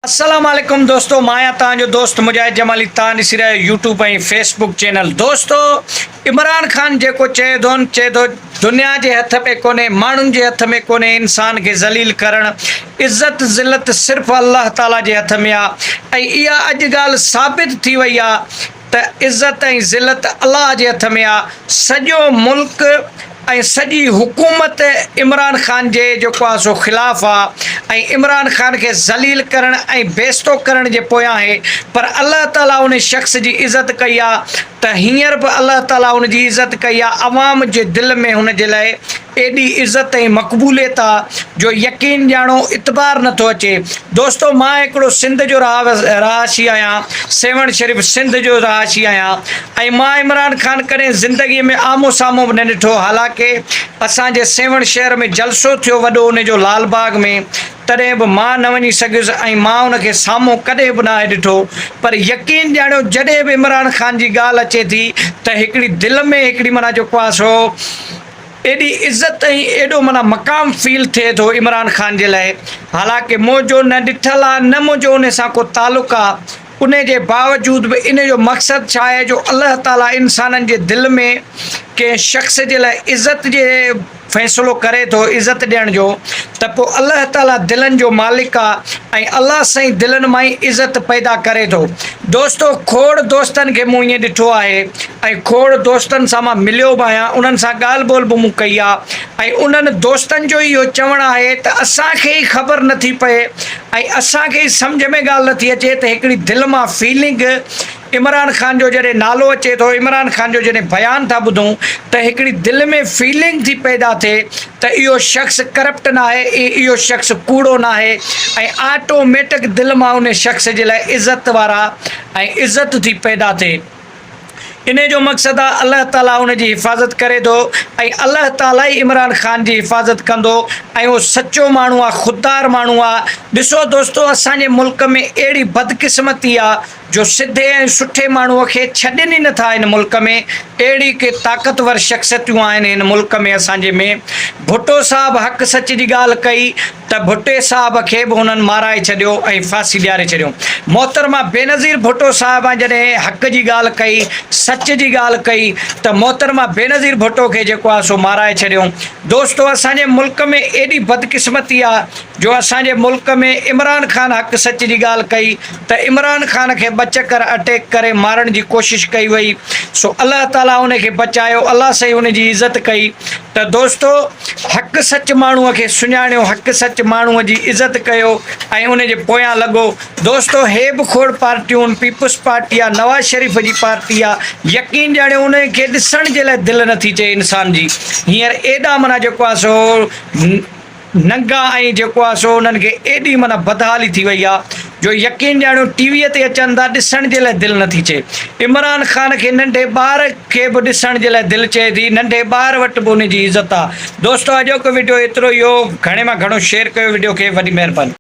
السلام عليڪم دوستو مان آهيان توهان جو دوست مجاهد جمالي توهان ڏسي رهيا آهيو يوٽيوب ۽ فيسبوڪ چينل دوستو عمران خان جيڪو چئي ٿو چئي ٿو دنيا جي هٿ ۾ ڪونهي ماڻهن جي هٿ ۾ ڪونهي انسان کي ذليل ڪرڻ عزت ذلت صرف الله تعالي جي هٿ ۾ آ ۽ اها اڄ ڳالهه ثابت ٿي وئي آ ته عزت ۽ ذلت الله جي هٿ ۾ آ سڄو ملڪ ۽ سڄي حڪومت عمران خان جي جيڪو آ سو خلاف آ ۽ عمران خان کي ذليل ڪرڻ ۽ بيستو ڪرڻ جي پويان آهي پر الله تعالي ان شخص جي عزت ڪئي آ ته هينئر به الله تعالي ان جي عزت ڪئي آ عوام جي دل ۾ هن جي لاء ايڏي عزت ۽ مقبوليت آ جو يقين ڄاڻو اتبار نٿو اچي. دوستو مان هڪڙو سنڌ جو رهاشي آهيان سيوهڻ شريف سنڌ جو رهاشي آهيان ۽ مان عمران خان ڪڏهن زندگي ۾ آمهون سامهون به نه ڏٺو حالانڪه اسان جي سيوهڻ شهر ۾ جلسو ٿيو وڏو ان جو لال باغ ۾ تڏهن به مان نه وڃي سگهيس ۽ مان ان کي سامهون ڪڏهن به ناهي ڏٺو پر يقين ڄاڻيو جڏهن به عمران خان جي ڳالهه اچي ٿي ته هڪڙي دل ۾ هڪڙي معنيٰ جيڪو آهي سو ايڏي عزت ۽ ايڏو معنيٰ مقام فيل ٿئي ٿو عمران خان جي لاء حالانڪه منهنجو نه ڏٺل آ نه منهنجو ان سان ڪو تعلق آ ان جي باوجود به ان جو مقصد ڇا آهي جو الله تعالي انسانن جي دل ۾ ڪنهن شخص جي لاء عزت جي فيصلو ڪري ٿو عزت ڏيڻ جو ته پوء الله تعالي دلن جو مالڪ آ ۽ الله سائين دلن مان ئي عزت پيدا ڪري ٿو دوستو کوڙ دوستن کي مون ائين ڏٺو آهي ۽ کوڙ دوستن سان مان مليو به آهيان انهن سان ڳالهه ٻولهه به مون ڪئي آ ۽ انهن دوستن جو اهو چوڻ آهي ته اسان کي ئي خبر نه ٿي پئي ۽ اسان کي ئي سمجهه ۾ ڳالهه نه ٿي اچي ته هڪڙي دل مان فيلنگ عمران خان جو جڏهن نالو اچي ٿو عمران خان جو جڏهن بيان ٿا ٻڌون ته هڪڙي دل ۾ فيلنگ ٿي پيدا ٿئي ته اهو شخص ڪرپٽ ناهي ۽ اهو شخص ڪوڙو ناهي ۽ آٽو ميٽڪ دل مان ان شخص جي لاء عزت وارا ۽ عزت ٿي پيدا ٿئي. انهي جو مقصد آ الله تعالي ان جي حفاظت ڪري ٿو ۽ الله تعالي ئي عمران خان جي حفاظت ڪندو ۽ اهو سچو ماڻهو آ خوددار ماڻهو آ ڏسو دوستو اسان جي ملڪ ۾ اهڙي بدقسمتي آ جو سڌي ۽ سٺي ماڻهو کي ڇڏين ئي نٿا هن ملڪ ۾ اهڙي ڪي طاقتور شخصيتون آهن هن ملڪ ۾ اسان جي ۾ ڀٽو صاحب حق سچ جي ڳالهه ڪئي ته ڀٽي صاحب کي به هنن مارائي ڇڏيو ۽ ڦاسي ڏياري ڇڏيو. محترمه بينظير ڀٽو صاحبه جڏهن حق جي ڳالهه ڪئي، سچ جي ڳالهه ڪئي ته محترمه بينظير ڀٽو کي جيڪو آهي سو مارائي ڇڏيو. دوستو اسان جي ملڪ ۾ ايڏي بدقسمتي آ جو اسان جي ملڪ ۾ عمران خان حق سچ جي ڳالهه ڪئي ته عمران خان کي ٻه چڪر اٽيڪ ڪري مارڻ جي ڪوشش ڪئي وئي سو الله تعالي ان کي بچايو الله سائين ان جي عزت ڪئي ته دوستو حق سچ ماڻهوء کي سڃاڻيو، حق سچ ماڻهوء جي عزت ڪيو ۽ ان جي پويان لڳو. دوستو هي به کوڙ پارٽيون پيپلز پارٽي آ، نواز شريف جي پارٽي آ، يقين ڄاڻيو انهن کي ڏسڻ جي لاء دل نٿي چئي انسان جي هينئر ايڏا معنيٰ جيڪو آ سو ننگا ۽ جيڪو آ سو انهن کي ايڏي معنيٰ بدحالي ٿي وئي آ جو يقين ڄاڻيو ٽي وي تي اچن ٿا ڏسڻ جي لاء دل نٿي چئي عمران خان کي ننڍي ٻار کي به ڏسڻ جي لاء دل چئي ٿي ننڍي ٻار وٽ به ان جي عزت آ دوستو اڄوڪو وڊيو ايترو ئي هو گهڻي مان گهڻو شيئر ڪيو وڊيو کي وڏي مهرباني.